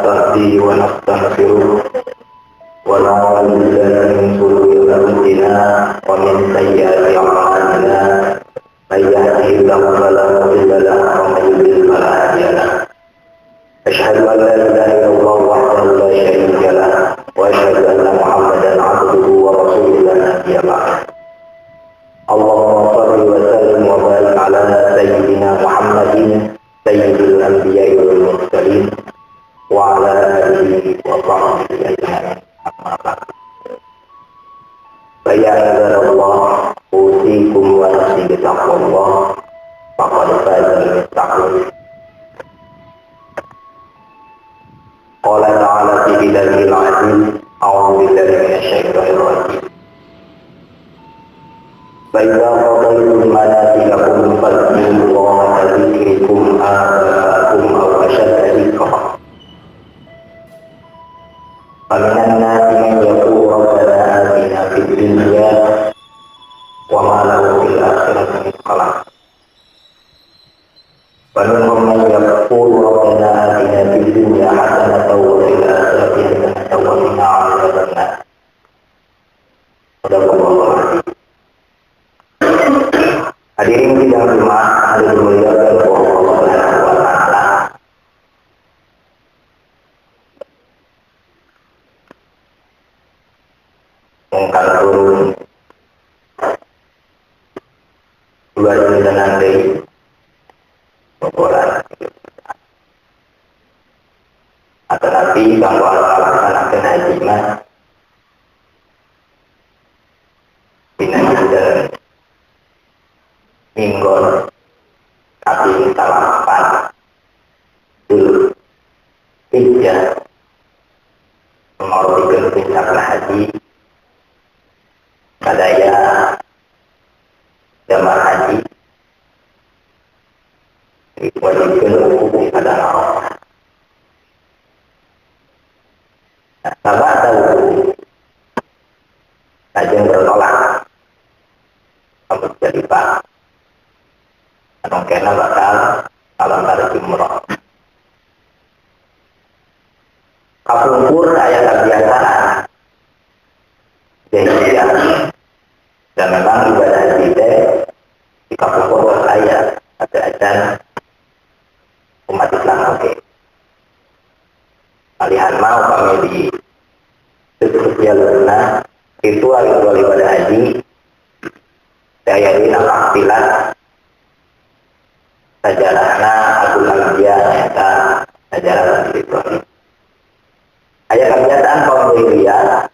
نستهديه ونستغفره ونعوذ بالله من شرور أنفسنا ومن سيئات أعمالنا من يهده الله فلا مضل له ومن يضلل فلا هادي له. أشهد أن لا إله إلا الله وحده لا شريك له وأشهد أن محمدا عبده ورسوله لا نبي بعده. اللهم صل وسلم وبارك على سيدنا محمد سيد الأنبياء والمرسلين وعلى آله وصحبه أجمعين. أما بعد، فيا عباد الله، أوصيكم ونفسي بتقوى الله فقد فاز المتقون. قال تعالى في كتابه العزيز: أعوذ بالله من الشيطان الرجيم. فإذا قضيتم مناسككم فاذكروا الله كذكركم آباءكم أو أشد ذكرا. فمن الناس من يقول ربنا آتنا في الدنيا وما له في الآخرة من خلاق. ومنهم من يقول ربنا آتنا في الدنيا حسنة وفي الآخرة حسنة وقنا عذاب النار. صدق الله العظيم. Hadirin sidang Jumat yang dimuliakan Allah Subhanahu wa taala. Mungkar turun dua dintenan deui bobolan. Atanapi kanggo ngalaksanakeun haji mah dina dinten minggon kaping 8 Dzul Hijjah ngorotikeun puncakna haji sadaya jamaah haji diwajibkeun wukuf di padang Arafah. Nah, sabada wukuf lajeng bertolak ke Muzdalifah. Kena bakal alontar jumroh. Kapungkur aya kebiasaan jahiliyah, dan memang ibadah haji teh di kapungkur aya ada acan umat Islam oge. Alihan mau kami di tutup jalurna ritual-ritual ibadah haji daya dina tahfilan sajarahna Abdul Anbiya nyata sajarah Nabi Ibrahim. Aya kebiasaan kaum jahiliyah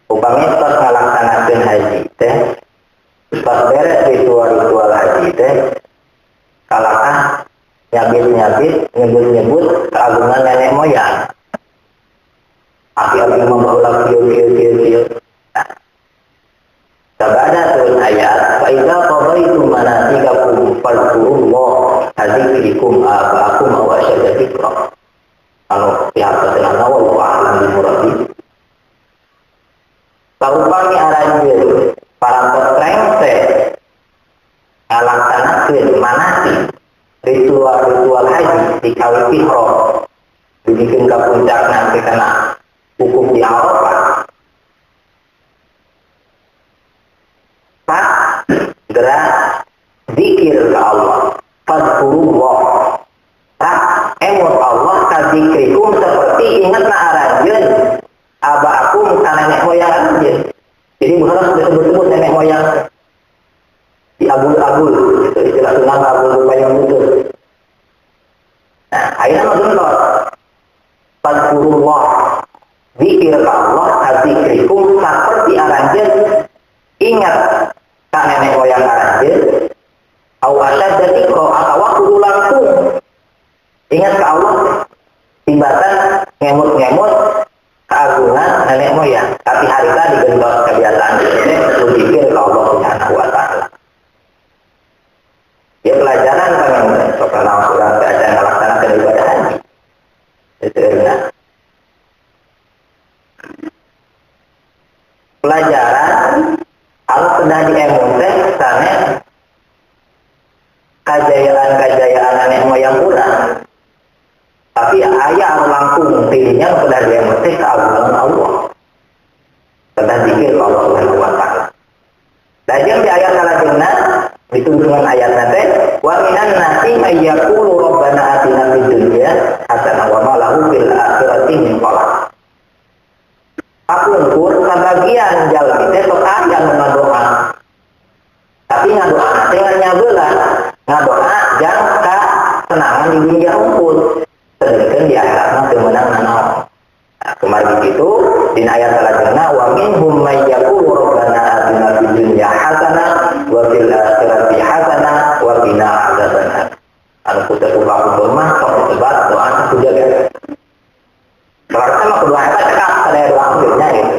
upami tos ngalaksanakeun haji teh tos beres ritual-ritual haji teh kalakah nyabit-nyabit nyebut-nyebut keagungan nenek moyang. Api-api membawa kieu kieu kieu kieu. Sabada turun ayat, fa iza qadaytum manasikakum fadhkurullah kadzikrikum aba'akum aw ashadda dzikra. Anu pihak ketenangan wallahu a'lam bimuradi. Saupami aranjeun para petrengse ngalaksanakeun manasik ritual-ritual haji di kawit ihram dibikeun ka puncak nanti kana wukuf di Arafah. Pak gerak zikir ke Allah, fadhkurullah. Tak emut Allah kadzikrikum seperti ingatna aranjeun aba'akum ka nenek moyang aranjeun. Jadi bukan disebut-sebut nenek moyang di abul-abul, itu istilah Sunda abul yang butuh. Nah, akhirnya mah gentor. Fadhkurullah, zikir ke Allah kadzikrikum seperti aranjeun ingat ka nenek moyang aranjeun au asyadda dzikra atawa kudu langsung ingat ke Allah tibatan ngemut-ngemut keagungan nenek moyang, tapi hari tadi gentos kebiasaan kita berpikir ke Allah Subhanahu wa taala. Ya pelajaran pengen sok langsung keadaan melaksanakan ibadah haji. Itu enak. Pelajaran kalau sudah diemut teh sanes kajayaan-kajayaan nenek moyang urang. Tapi aya aya anu langkung tidinya kedah dia teh keagungan Allah. Kedah zikir ka Allah Subhanahu wa taala. Lajeng di ayat salajengna ditungtungan ayatna teh wa minan nasi may yaqulu rabbana atina fid dunya hasanah wa ma lahu fil akhirati min khalaq. Kapungkur sabagian jalmi teh sok aya nu ngadoa. Tapi ngadoa teh nyabeula, ngadoa jang ka senangan di dunia unggul. Sedengkeun di akhirat mah teu meunang nanaon. Nah, kemarin gitu dina ayat salajengna wa minhum may yaqulu rabbana atina fid dunya hasanah wa fil akhirati hasanah wa qina adzabannar. Anu kudu kapungkur mah sok disebat doa sajaga. Kalau mah kudu eta cekap sadaya doa dunya gitu.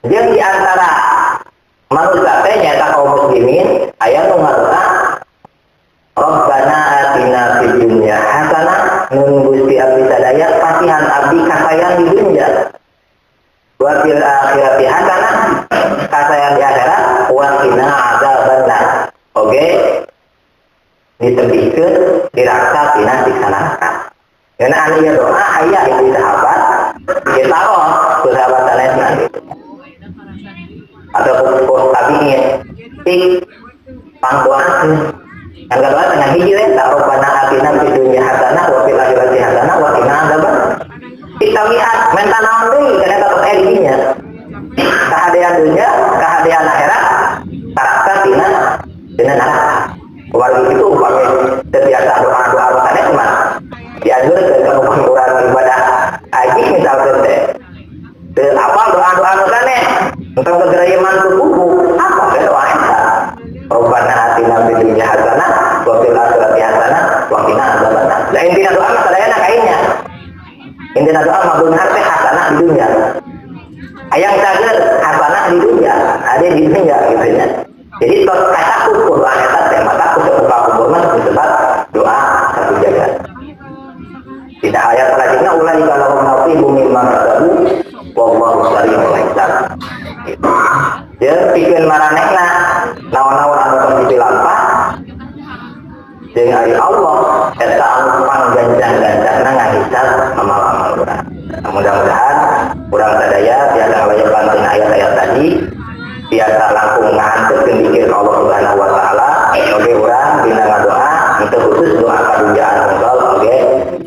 Jeung di antara manusia teh nyaeta kaum muslimin aya nu ngadoa Rabbana atina fid dunya hasanah, nun Gusti abdi sadaya pasihan abdi kasayan di dunya. Wa fil akhirati hasanah, kasayan di akhirat, wa qina adzabannar. Oke. Ditebihkeun diraksa tina siksa neraka. Ngeunaan ieu doa aya di sahabat, ditaros ku sahabat sanesna gitu. Atau ku tabiin. Tik pangdoakeun. Kan doa tengah hiji we, Rabbana atina fid dunya hasanah wa fil akhirati hasanah wa qina adzabannar. Kita lihat menta naon deui kana tetep aya di dinya. Kahadean dunya, kahadean akhirat, taraksa tina dina neraka. Wargi itu upami terbiasa doa-doa sanes mah dianjurkeun ka upami urang ibadah haji misalkeun teh. Teu apal doa-doa nu sanes, entong kegerayeman ku buku, apa teh doa eta? Rabbana atina fid dunya hasanah wa fil akhirati hasanah wa qina adzabannar. Lah intina doa mah sadayana kainnya. Intina doa mah beunghar teh hasanah di dunya. Hayang cager hasanah di dunya, ada di dunya gitu nya. Jadi tos kacakup ku doa eta teh maka ku kapungkur mah disebut doa satu jaga. Tidak ayat selanjutnya ulaika lahum nasibum mimma kasabu wallahu sari'ul hisab. Jeung pikeun maranehna naon-naon anu tos dilampah jeung ari Allah eta anu panggancang-gancangna ngahisab amal-amal urang. Nah, mudah-mudahan urang sadaya tiasa ngalayepan tina ayat-ayat tadi tiasa langkung ngahantepkeun zikir ka Allah Subhanahu wa taala. Oge urang dina ngadoa henteu khusus doa kadunjaan unggal oge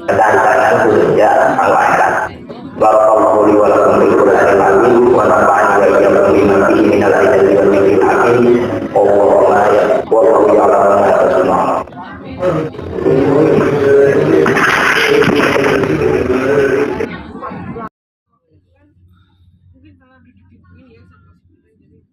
kedah disarengan ku dunya kanggo akhirat. Barakallahu li wa lakum bil Qur'anil azim wa nafa'ani wa iyyakum bima fihi minal ayati wal dzikril hakim. Wallahu wallahu ya'lamu ma tasna'un. Mungkin kalau dididik ini ya sama sebenarnya jadi